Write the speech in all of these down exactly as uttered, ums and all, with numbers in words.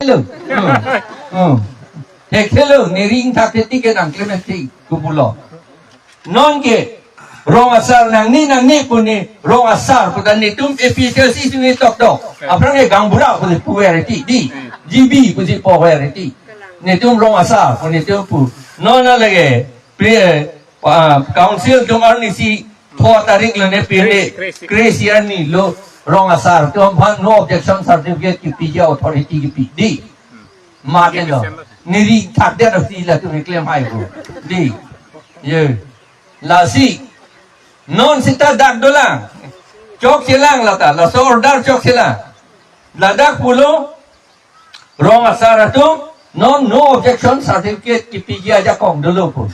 Hello. Hmm. Hmm. Thekthe lo, ne ring thak theti ke nangklem thek ke pulo. Non ke rong asar nangne nangne pu ne rong asar pu ta netum A P H L C si ne tok tok. Aphrang ke gaonbura pu ne pu vereti di. G B pu si pu vereti. Netum rong asar pu netum pu. Non lake pre, ah, council atum arnisi pho tarik lo ne pire. Kre isi arni lo rong asar atum aphan no objection certificate kepiji authority kepi di. Mat lo. Ne ring thak dia si latum keklem hai pu. Di. Ye. Lasi. Non sita dak dolang. Chokchelang lata. Laso order chokchelang. Ladak pulo rong asar atum non no objection certificate kepiji ajakong dolo pu.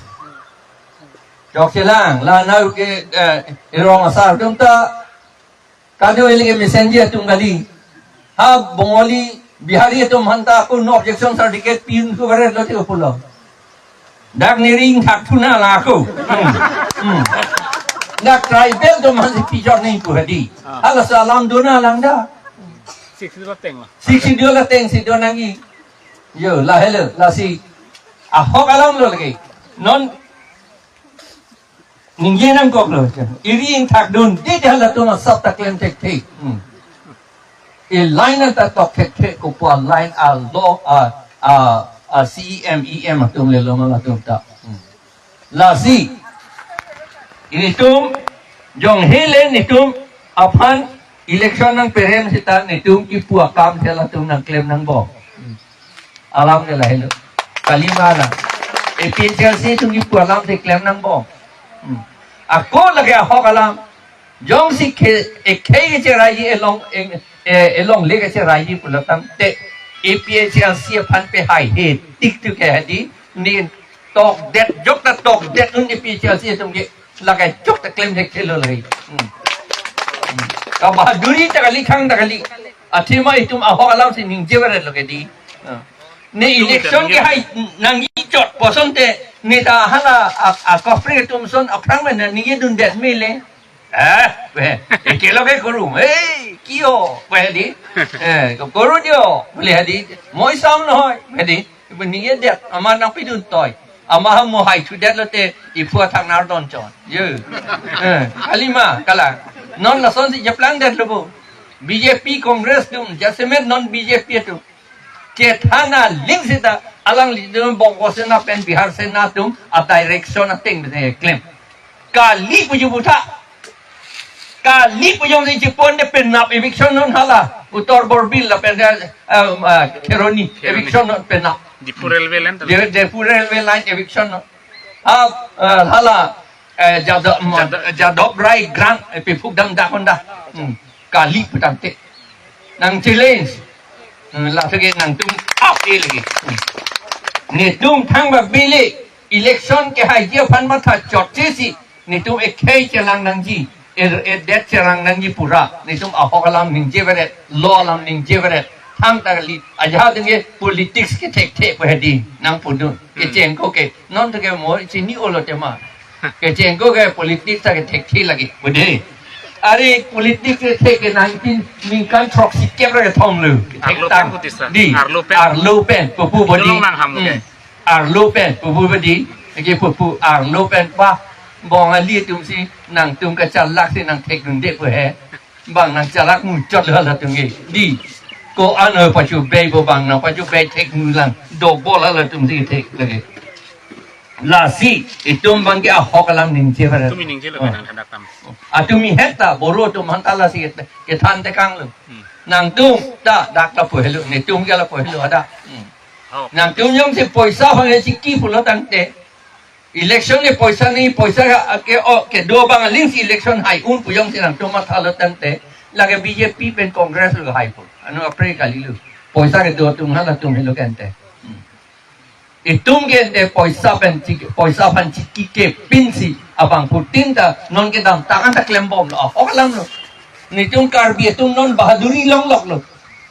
Chokchelang. La nau ke, eh, rong asar atum ta kado ili ke messenger atum kali. Ha Bengali, Bihari atum aphan ta ako no objection certificate pi-un ko bare lo te pulo. Dak ne ring thak thu na la ako. Hmm. Hmm. Dak tribal atum aphan si pijor ne pu hadi. Ah. Hala salam dona lang da. Sixth Schedule ateng lo. Sixth Schedule ateng si do nangji. Yo, la hello, lasi. Ahok alam lo lagi. Non ningje nangkok lo. Iri ingthak dun, di di halatum asap ta klem thekthe. Hmm. E line ta tok thekthe ko pu line a lo a, a, a C E M, E M atum le lo ma latum ta. Hmm. Lasi. Netum, jong hele netum, aphan election nangperem sita netum kipu akam si latum nangklem nangbom. Alam ke lahelo. Kalima na. A P H L C atum kipu alam si klem nangbom. Hmm. Ako lake ahok alam. Jongsi ke, ekhei kecheraiji elong, eng, eh, elongle kecheraiji pulo tangte A P H L C aphan pehaihe tik tu ke hadi. Ne tokdet, jok ta tokdet un A P H L C atum ke. Lake chok ta klem thekthe lo lake. Hmm. Hmm. Ka bahaduri ta kali, khang ta kali. Athema itum ahok alam si ningje varet lo ke di. Ah. Ne election kehai nangji chot pu asonte ne ta hala a, a, kofre atum ason aphrang me ningje dundet mele. Eh, be, eke lo ke kuru. Hey, kio, pu hadi. Eh, kuru dio, pu le hadi. Moi sam no hoi, pu hadi. Ibu ningjedet, amat nangpidun toi. Amat ha mohai thudet lote, iphu athak nardon chon. Ye. Eh, kalima, kala. Non lasonsi jeplangdet lo bo. B J P, Congress atum, jasemet non B J P atum. Kethan aling sita, alanglitum Bongo Sena pen Bihar Sena atum, a direction ateng bete klem. Kali pu jubutha. Kali pu jongsi chipon de penap eviction non hala. Uttar Borbil lapen, eh, eh, Kheroni. Kheroni. Eviction non penap. Diphu railway line. Di-, Diphu railway line eviction non. Ah, eh, hala, eh, Jadhav, Jadhav. Jadhav Rai Grant, eh, piphuk dam dak honda. Hmm. Kali pu tangte. Nang challenge. Hmm, laso ke nangtum up e lagi. Hmm. Netum thang ba bili election kehaiji aphan matha chotche si. Netum ekhei chelang nangji. Er, er det chelang nangji pura. Netum ahok alam ningje varet. Lo alam ningje varet. Thang ta kali. Ajahak denge politics ke thekthe pu hadi. Nangpudun. Hmm. Kechengko ke. Non to ke mo chini olo tema. Kechengko ke politics ta ke thekthe lagi. Bude. Are politics ke thek ke nineteen ningkan throksi kep ra kethom lo. Arlo pen puti sa. Di. Arlo pen. Arlo pen. Pupu bodi. Tolong lang ham ke. Hmm. Arlo pen. Pupu bodi. Ke pupu arlo pen pa. Bongali atum si nangtum kachalak si nangthekdunde pu he. Bang nangchalak muchot lo halatum ke. Di. Ko ano pachu bei bo bang nangpachu bei thekdun lang. Dobol halatum si thek lagi. Lasi, itum bangke ahok alam ningje varet. Tumi ningje lo, oh, nang hendak tam. Atumi heta, Boro atum hanta lasi kethan tekang lo. Hmm. Nangtum, ta, dak lapu helo, netum ke lapu helo ada. Hmm. Oh. Nangtum jongsi poisa aphan chiki pulo tangte. Election ni poisa ni, poisa ke, ke, o, kedo abang aling si election hai un pu jongsi nangtum matha lo tangte. Lake B J P pen Congress lo hai pu. Ano apre kali lo. Poisa kedo atum halatum helo kente. Hmm. Itum ke ente poisa pen chiki, poisa aphan chiki ke pinsi abangphutin ta non kedamtang an ta klembom lo, ahok alam lo. Netum Karbi atum non bahaduri longlok lo.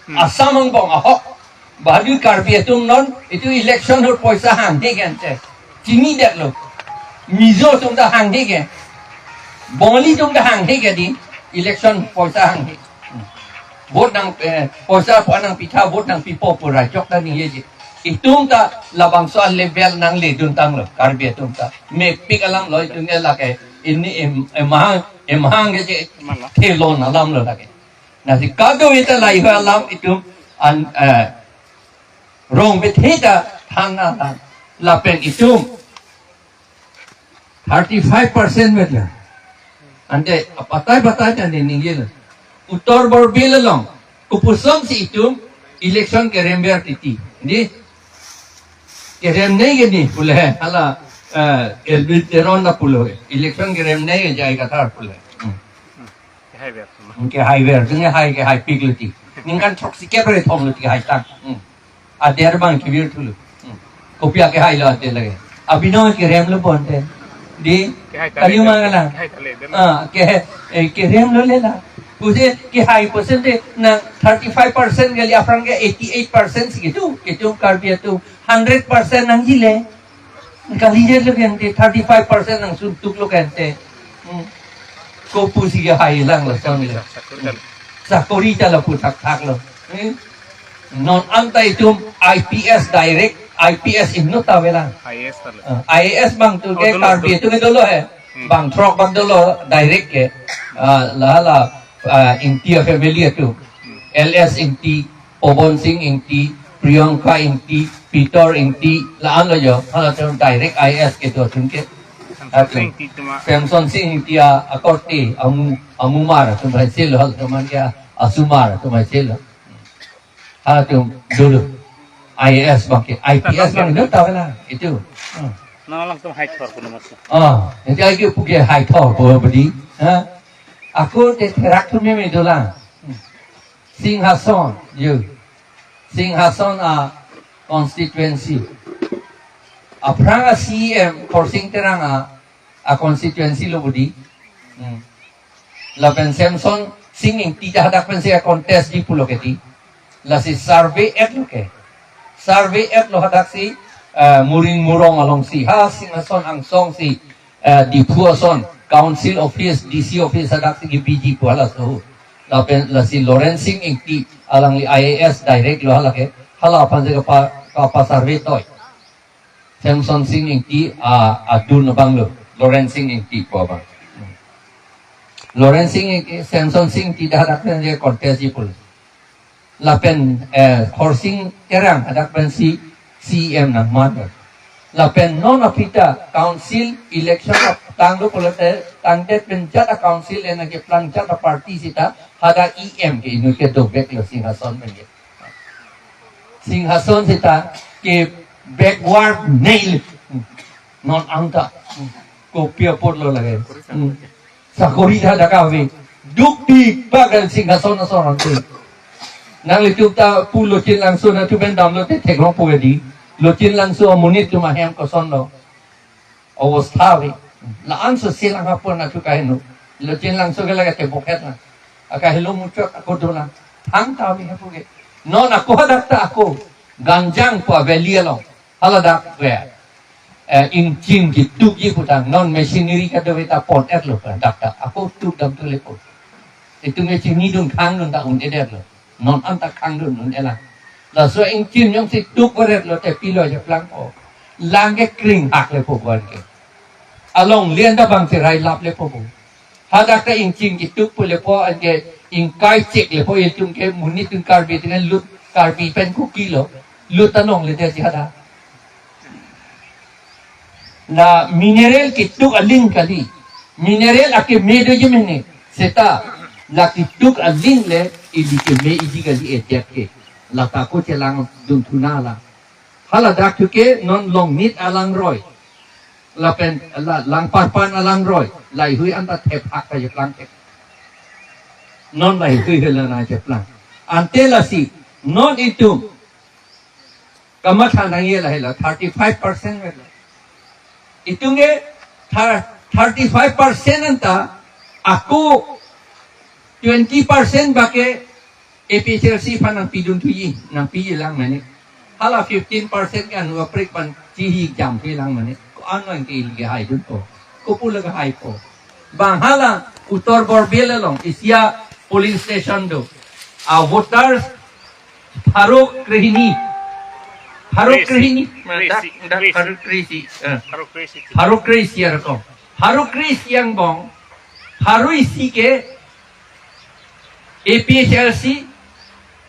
Hmm. Assam angbong ahok. Bahadur Karbi atum non itum election ahut poisa hanghe ke ente. Chinidet lo. Mizo atum ta hanghe ke. Bongali atum ta hanghe ke di. Election poisa hanghe. Hmm. Vote nang, eh, poisa po nangpitha, vote nangpipo pu rai chok ta ningjeji. Itum ta labangso a-level nangledun tanglo, Karbi atum ta. Mepik alam lo itum ke lake, ini em-, emahang, emahang ke je, thelon alam lo lake. Lasi kadokave ta lahai alam itum an, eh, rong bethe ta thangnat alam. Lapen itum thirty-five percent vetlo. Ante apatai patai ta ne ningjelo. Uttar Borbil along, kopusonsi itum election kerem ver titi. Di, kerem nei ke ni pule, hala, eh, Elwin Teron ta pulo. Election kerem nei ke J I Kathar pule. Hmm. Kehai ver. Hmm, kehai ver, jeng hai, kehaipiklo ti. Ningkan throksi kep re thomlo ti hai tang. Hmm. Ader abang kevir thulo. Hmm. Kopi akehailo ader lake. Abinong keremlo bonte. Di, kehai ta kali le, mang la. Kehai ta le, de la. Ah, ke, eh, keremlo le la. Pusi kehai percent de na thirty-five percent kali, aphrang ke eighty-eight percent si kedo. Kedo Karbi atum hundred percent nangji le. Kalidet lo ke ante, thirty-five percent nangsuntuk lo ke ante. Hmm. Kopusi kehai lang lason lo. Sakori ta lapu thakthak lo. Hmm. Non anta itum I P S direct, I P S inut ta avelang. I A S ta lo. Ah, I A S abang tu ke, oh, dolo, Karbi dolo. Tu ke dolo he. Hmm. Bang throk abang dolo direct ke. Ah, la la, ah, Ingti a-family atum. Hmm. L S Ingti, Pawan Singh Ingti, Priyanka Ingti, Peter Ingti, la-an lo jo, halatum direct I A S kedo atum ke. Samson Singh Ingti tuma. Samson Singh Ingti a, akorte, amu, amumar atum hai selo, halatum an ke asumar atum hai selo. Halatum dolo. I A S abang ke, I P S abang ke, ta avelang, itum. Hmm. Nang alangtum haithor puno mas. Ah, nanglitum ke puke haithor pu bodi. Ha? Ako te therak atum meme dolang. Hmm. Singhason, yo. Singhason a-constituency. Aphrang a-C E M Khorsing Terang a, a-constituency lo bodi. Hmm. Lapen Samson Singh Ingti ta hadak pensi a-contest ji pulo ke ti. Lasi survey-et lo ke. Survey-et lo hadaksi, eh, Muring Murong alongsi. Ha Singhason angsong si, eh, Diphu ason, council office, D C office hadaksi kebi ji pu halaso. Lapen lasi Lawrence Singh Ingti alangli I A S direct lo hala ke. Hala aphan si kapa, kapa-survey toi. Samson Singh Ingti a, adun abang lo. Lawrence Singh Ingti pu abang. Lawrence Singh Ingti, Samson Singh Ingti ta hadak pensi contest ji pulo. Lapen, eh, Khorsing Terang hadak pensi C E M nangman. Lapen non aphi ta council election tanglo pulote, tangdet pen jat a-council ena keplang jat a-party sita, hadak E M ke inut ke dovek lo Singhason pen ke. Singhason sita ke backward nail. Non anta. Kopi apotlo lake. Hmm. Sakori ta hadak ave. Dukpik pagal Singhason ason ante. Nanglitum ta pu Lochin Langso na tu ben damlo te theklong pu ke di. Lochin Langso amonit atum ahem kosonlo. Obostha ave. La-an so selang hapon na tu kaheno. Lochin Langso ke lake tebok het na. Akahelo muchot ako dolang. Thangta ave hapu ke. Non ako hadak ta ako. Ganjang pu a-valley along. Haladak ke. Eh, ingchin ketukji pu ta. Non machinery kadokave ta pon-et lo pu dak ta. Ako tuk dam tu lepo. Itum ke chinidun khangdun ta un-edet lo. Non anta khangdun un-elang. Laso ingchin jongsi tuk varet lo te pilo cheplang po. Lang ke kring hak lepo pu an ke. Alongle anta bang cherai lap lepo pu. Hadak ta ingchin ketuk pu lepo an ke ingkai chek lepo itum ke monit atum Karbi atum ke lut Karbi pen Kuki lo. Lut ta longledet ji hadak. La mineral ketuk aling kali. Mineral akeme doji mene. Seta la ketuk aling le ili keme iji kali edet ke. La ta ko chelangdun thuna la. Haladak tu ke non Longnit alangroi. Lapen la Langparpan alangroi. Laheihui anta thep hak ta cheplang thep. Non laheihui hela na cheplang. Ante lasi non itum kamatha nangji lahelo, thirty-five percent vetlo. Itum ke thir-, thirty-five percent anta ako twenty percent bak ke A P H L C aphan nangpidun thuji, nangpiji lang mene. Hala fifteen percent ke anu aprik aphan chihi jam ke lang mene. Ko-an lang ke ili kehaidun po. Kopu le kehai po. Bang hala Uttar Borbil along isi a-polling station do. A voters pharo krehini. Pharo krehini. Krehini. Dak, dak pharo krehini. Eh. Pharo krehini. Pharo krehini arko. Pharo krehini angbong. Pharo isi ke A P H L C,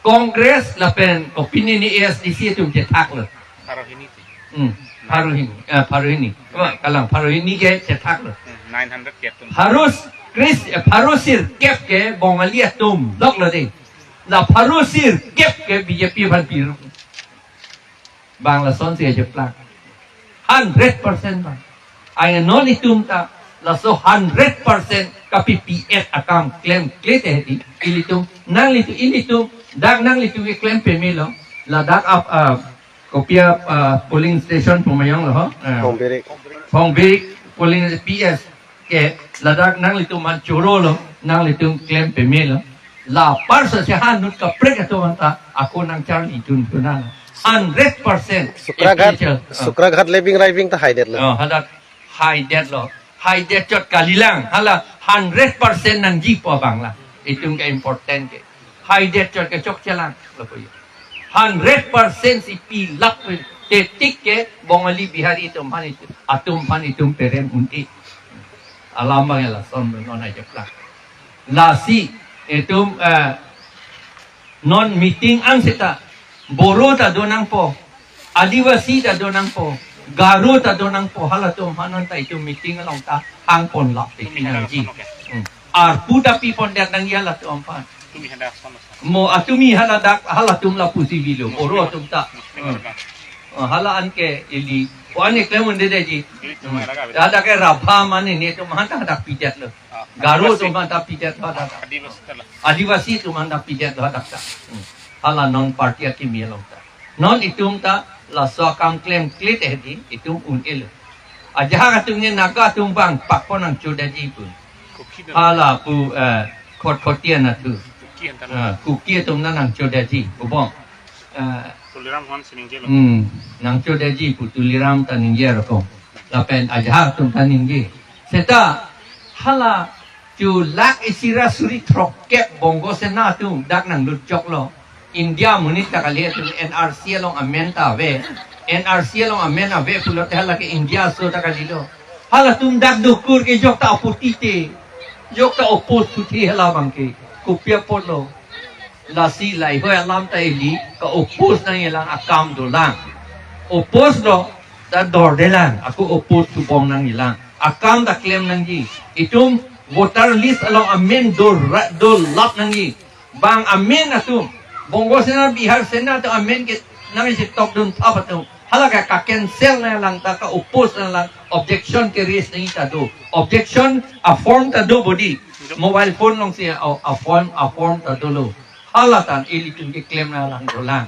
Congress lapen opinion A S D C atum chethaklo. Pharo hini. Hmm. Pharo hini. Ah, pharo hini. Wah, kalang pharo hini ke chethaklo. Hmm, nine hundred ke atum. Pharo krehini, eh, pharo sirkep ke Bongali atum loklo dei. La pharo sirkep ke B J P aphan piru. Bang lasonsi ajeplak. Hundred percent bang. Ai non itum ta laso hundred percent kapi P F akam klemkle te hedi. Ilitum, nanglitum, ilitum, dak nanglitum keklem pemelo. Ladak ap, ah, kopi ap, ah, polling station pu ma yong lo ho. Ah. Phongbirik. Phongbirik polling P S ke ladak nanglitum aphan chorolo, nanglitum klem pemelo. La parsa se hanut kaprek atum anta ako nangcharli dun tunan. Hundred percent. Sukraghat, A P H L, ah. Sukraghat Lebing Raibing ta haidetlo. Oh, hadak haidetlo. Haidet chot kalilang. Hala hundred percent nangjipo bang la. Itum ke important ke. Haidet chot ke chokchelang lapu yo. Hundred percent si pilap tetik ke Bongali Bihari atum aphan itum, atum aphan itum perem un-e. Alam bang lason non ajeplak. Lasi itum, eh, non meeting an seta Boro ta do nangpo, Adivasi ta do nangpo, Garo ta do nangpo, halatum aphan anta itum meeting along ta hangponlap te pinangji. Hmm. Arpu ta pipondet nangji halatum aphan. Mo atumi haladak, halatum lapusi bilo, Boro atum ta. Hmm. Oh, hala anke ili, ko an keklem un-edetji. Hmm. Hadak ke Rabha mane netum aphan ta hadak pidetlo. Garo atum aphan ta pidetlo hadak. Adivasi atum aphan ta pidetlo hadak ta. Hmm. Hala non party akimi along ta. Non itum ta laso akam klemkle te hedi, itum un-elo. Ajahak atum ne Naga atum bang pakpon nangchodetji pu. Kuki dan hala pu, eh, Khotkhoti anatthu. Kuki antan. Ah, Kuki atum nangchodetji, ubong. Eh, Tuliram aphan si ningjelo. Hmm, nangchodetji pu Tuliram ta ningje arko. Lapen ajahak atum ta ningje. Seta hala chu lakh isi ra suri throkkep Bongo Sena atum dak nanglut choklo. India monit ta kali atum, N R C along amen ta ave. N R C along amen ave pulote hala ke India aso ta kalilo. Halatum dak dokur ke jok ta apoti te. Jok ta oppose puthe hala bang ke. Kopi apotlo. Lasi lahei alam ta ili ka-oppose nangjilang akam dolang. Oppose lo ta dordelang. Ako oppose thubom nangjilang. Akam ta klem nangji. Itum voter list along amen dora-, dolap nangji. Bang amen atum, Bongo Sena, Bihari Sena atum amen ke nangchetok dun thap atum, hala ke ka-cancel nanglang ta, ka-oppose nanglang, objection ke-raise nangji ta do. Objection a-form ta do bodi. Mobile phone alongsi a, a-form, a-form ta dolo. Hala tan ilitum keklem nanglang dolang.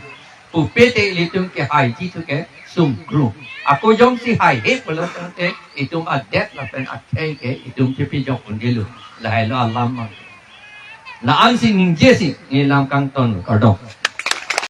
Pupe te ilitum kehaiji thu ke sungkru. Ako jongsi haihe pulo tangte itum adet lapen akhei ke itum chepejok un-elo. Lahelo alam mang. La-ansi ningjesi neli lam kangton, kardom.